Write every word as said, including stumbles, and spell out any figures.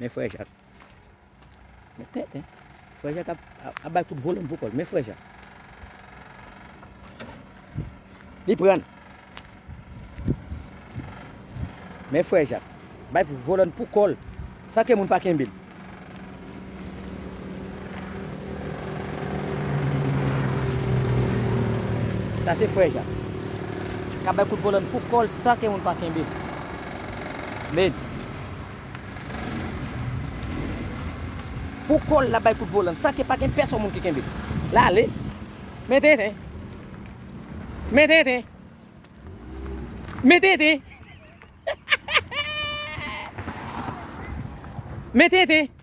Men frè Jak. Men tenten. Frè Jak ap, ap, ap bay kout volan pou kò l. Men frè Jak. Li pran. Men frè Jak. Bay volan pou kò l. San ke moun pa kenbe l. Sa se frè Jak. K ap bay kout volan pou kò l san ke moun pa kenbe l. Men. Pou kò l la bay kout volan, san ke pa gen pèsonn moun ki kenbe l. L ale. Men tenten. Men tenten. Men tenten. Men tenten.